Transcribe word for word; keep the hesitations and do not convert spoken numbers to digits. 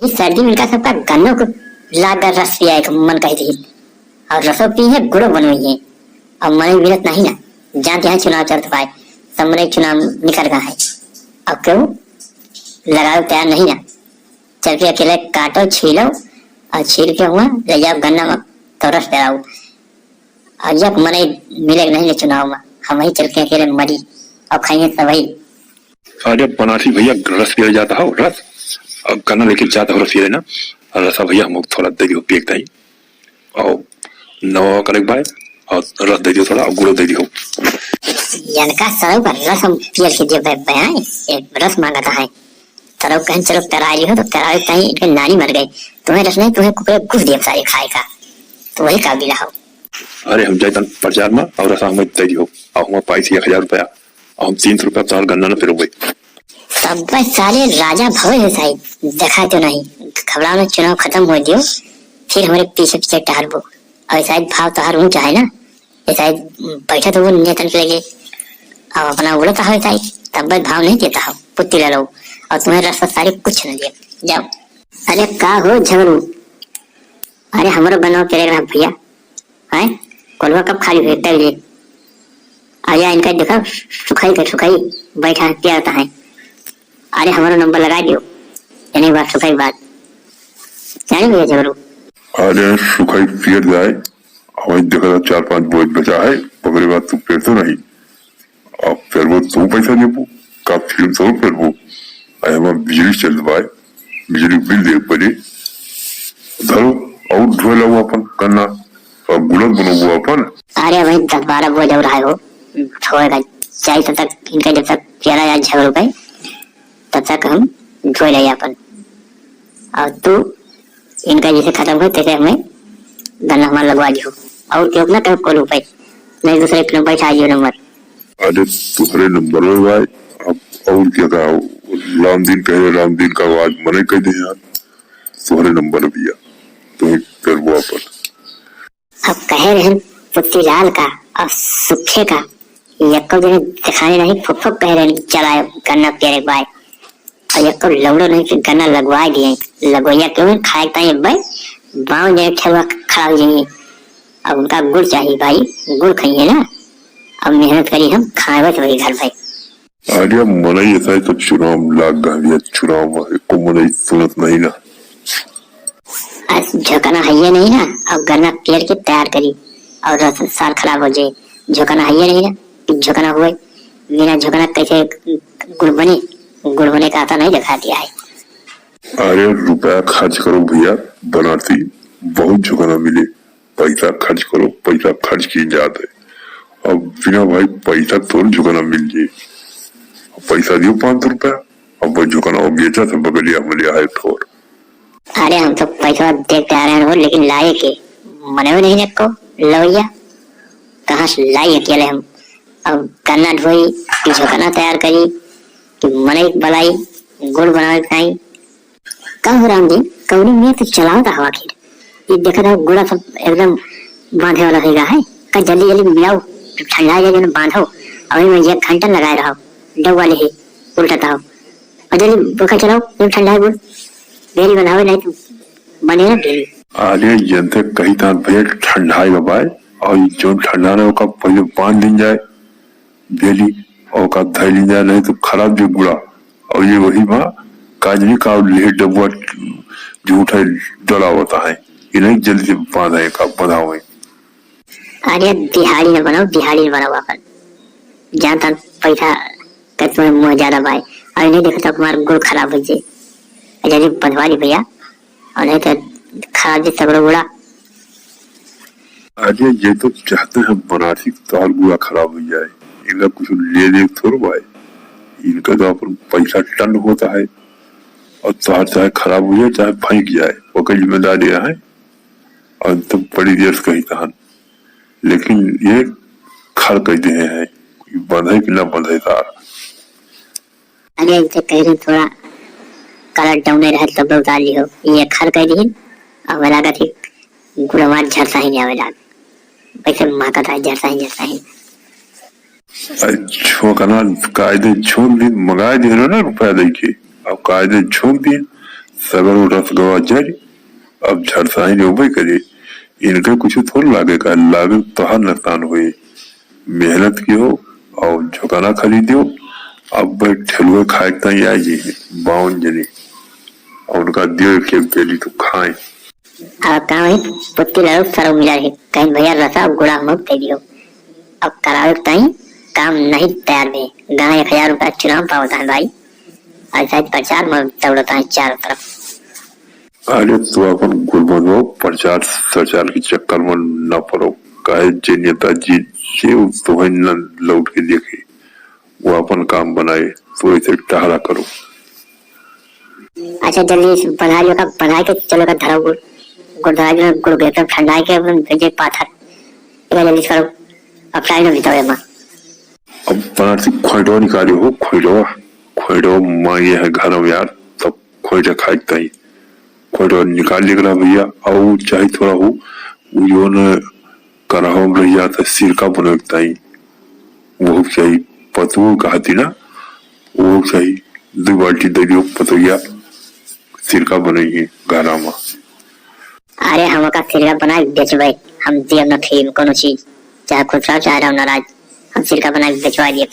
इस सर्दी में इनका सबका गन्नों को लाग कर रस पियाए का मन कह दी। और रसो पी है, गुड़ो बनवई है। और मनई मिलत नहीं ना, जानते हैं चुनाव चलत बाय, सब मनई चुनाव निकल गया है। और क्यों लगाओ तैयार नहीं ना, चल के अकेले काटो, छीलो और छील के हुआ ले जाओ गन्ना में तो रस डराओ। और जब मनई मिले नहीं ले चुनाव में, हम ही चल के अकेले मरी और खाइए सब वही। अरे बनारसी भैया, रस पिए जाता हो, रस। अब गन्ना लेके जाता हो, रस पिए ना। और रसा भैया, हम थोड़ा दे दियो, पिए ताई। और नवा करे के बाय, और रस दे दियो थोड़ा, और गुड़ो दे दियो। इनका सरऊ का रस हम पियल के देबे बे, हैं? ये रस मांगता है। सरऊ कहन चलो तराई हो, तो तराई ताई इनके नानी मर गई। तुम्हें रस नहीं, तुम्हें कुकरे घुस दिए सारे खाए का। तो वही काबिल हो। अरे हम जाइतन प्रचार में, और रसा हमें दे दियो। और हमें पाइस एक हजार रुपया, और हम तीन सौ रुपया तार गन्ना न फिर हुए। तब साले राजा भवे है साहब, देखा तो नहीं, घबराओ ना, चुनाव खत्म हो दियो, फिर हमारे पीछे पीछे टहरबो। और साहब भाव तोहार ऊंचा है ना, ये साहब बैठा तो वो नेतन के लगे, अब अपना उड़ता है साहब, तब भाव नहीं देता हो, पुत्ती ले लो, और तुम्हें रस सारे कुछ नहीं दिए, जाओ। अरे का हो झगड़ू, अरे हमरो गन्ना पेरे रहा भैया, हैं? कोलवा कब खाली हुए, तब ले। आ जा, इनका देखा, सुखाई के सुखाई, बैठा है, पियाता है। अरे, हमरो नंबर लगा दियो, यानी बात सुखाई बात। जाने भैया झगड़ू। अरे, सुखाई पियर जाए, हमारी देखा था चार पांच बोझ बचा है, ओकरे बाद तू पेर तो नहीं। अब पेरबो तो पैसा देबो, का फिल्म थोड़ो पेरबो। अरे, हमार बिजली चलत बाय, बिजली बिल दे पड़े। धरो, और ढोए लाओ अपन गन्ना, और गुड़त बनोबो अपन। अरे भाई, दस बारह बोझ और आए हो, ढोए का चाहिए तब तक, इनका जब तक प्यारा या झगड़ो पे, तब तक हम ढोए लाइए अपन। और तू इनका जैसे खत्म हो, तैसे हमें गन्ना हमारा लगवा दियो। और क्यों ना कहो कोलू पे, नहीं दूसरे पे बैठा दियो नंबर। अरे, तुहरे नंबर में भाई, अब और क्या कहा, रामदीन कहे, रामदीन का आवाज मने कह दे यार, तुहरे नंबर भैया, तुम करबो अपन। अब कहे रहन पुत्तीलाल का और सुखे का, यक्को जने दिखाने नहीं, फुक फुक कहे रहन कि चला गन्ना पेरे बाय। और यक्को लौड़ो नहीं कि गन्ना लगवाए दिए। लगवैया क्यों है? खाए के ताई अब्बे बावन जने ठेहुआ खड़ा हो जाइए। अब उनका गुड़ चाहिए भाई, गुड़ खाइए ना। अब मेहनत करी हम, खाए बस वही घर भाई। अरे मनई ऐसा है तो चुनाव लाग गया, चुनाव में एको मनई सुनत नहीं ना। आज झोंकना है ये नहीं ना, अब गन्ना पेर के तैयार करी और रस साल खराब हो जाए। झोंकना है ये नहीं ना कि झोंकना हुए, बिना झोंकना कैसे गुड़ बने? गुड़ बने का आता नहीं दिखा दिया है। अरे रुपया खर्च करो भैया, बनारसी बहुत झोंकना मिले। पैसा खर्च करो, पैसा खर्च किए जात है। अब बिना भाई पैसा तोर झोंकना मिल जाए, पैसा दियो पाँच सौ रुपया, अब वो झोंकना वो बेचा था बगलिया में लिया है ठोर। अरे हम तो पैसा देख के आ रहे हैं वो, लेकिन लाए के मने भी नहीं नको लवैया, कहाँ से लाई अकेले हम? अब गन्ना ढोई कि झोंकना तैयार करी कि मनई बलाई, गुड़ बनावे के ताई। का हो राम जी, कौनी में तो चलाओ ता हो आखिर? ये देखा था गुड़ा सब एकदम बांधे वाला रहेगा है, का जल्दी जल्दी मिलाओ, ठंडा जाए जन बांधो, और में एक घंटा लगाए रहो, डब वाले ही उल्टा था। और जल्दी बोखा चलाओ, जब ठंडा है गुड़, बेरी बनावे नहीं तो बने ना बेरी। अरे जन से कही था भैया ठंडा है बाबा, और जो ठंडा ना होगा पहले बांध दिन जाए। बेली, औकात धैली जाए, नहीं तो खराब जो गुड़ा। और ये वही बा, काज नहीं का लेहे डबुआ झूठ है, डरावता है। ये नहीं जल्दी से बांधा है का बंधावे। अरे दिहाड़ी न बनाओ, दिहाड़ी न बनाओ अपन। जान तान पैसा का तुम्हें मुँह ज्यादा बाय। और नहीं देखो तो हमारा गुड़ खराब हो जाए। जल्दी बंधवा ली भैया। और नहीं तो खराब जे सगरो उड़ा। अरे ये तो चाहते हैं बनारसी के तोहार गुड़ा खराब हो जाए, इनका कुछ ले दे थोड़ा भाई, इनका तो अपन पैसा टन होता है। और तोहार चाहे खराब हो जाए चाहे फेंक जाए, ओकर जिम्मेदार ये है। और तुम बड़ी देर से कही तहन, लेकिन ये खर कह दे हैं, बंधे कि ना बंधे तार। अरे इनसे कह रहे थोड़ा कलर डाउन रहे तब उतार लियो। ये खर कह दी, अब लागत ही गुड़वा झरसा ही नहीं आवे लाग। वैसे माता था झरसा ही झरसा ही। अरे झोंकना कायदे झोंक दी, मंगाए दे रहे ना रुपया दे के, अब कायदे झोंक दी। सगरो रस गवा जरि, अब झरसाही रोबे करे। इनके कुछ थोड़ लागे का, लागे तोहार नुकसान होए। मेहनत किहो और झोकाना खरीदियो, अब ठेलुए खाए के ताई आ जी बावन जने, और उनका दियो एक एक बेली तो खाए। अब का होई, पुत्ती लड़ो सरौ मिला रही, कहीं भैया रसा गुड़ा मत दे दियो। अब करावे के ताई काम नहीं तैयार भी, गाना एक हजार रुपया चुनाव पावत है भाई, ऐसा ही प्रचार में दौड़त है चारों तरफ। अरे तू अपन गुलबंदो प्रचार प्रचार के चक्कर में न पड़ो, काहे जे नेताजी से उ तोहे न लौट के देखे, वो अपन काम बनाए, तो ऐसे टहला करो। अच्छा जल्दी से बना लियो का, बना के चलो का धरो गुड़, गुड़ धरा दियो, गुड़ के एकदम ठंडा के अपन भेजे पाथर, ये जल्दी से करो, अब टाइम नहीं बीता हुआ। अब बनारसी खोइटवा निकालियो हो, खोइटवा, खोइटवा मांगे है घर में यार, तब खोइटा खाए के ताई। खोइटवा निकाल लेके रहा भैया, और चाहे थोड़ा हो, वो जो न करहवा में रह जाता सिरका बने के ताई, वो चाही। पतुओ कहती ना, वो चाही। दो बाल्टी दे दियो पतोहिया, सिरका बनइहे घरा में। अरे हमका सिरका बना के बेचबे, हम दियब ना फ्री में कोनो चीज, चाहे खुश रहो चाहे रहो नाराज, हम सिरका बना के बेचवा दिए।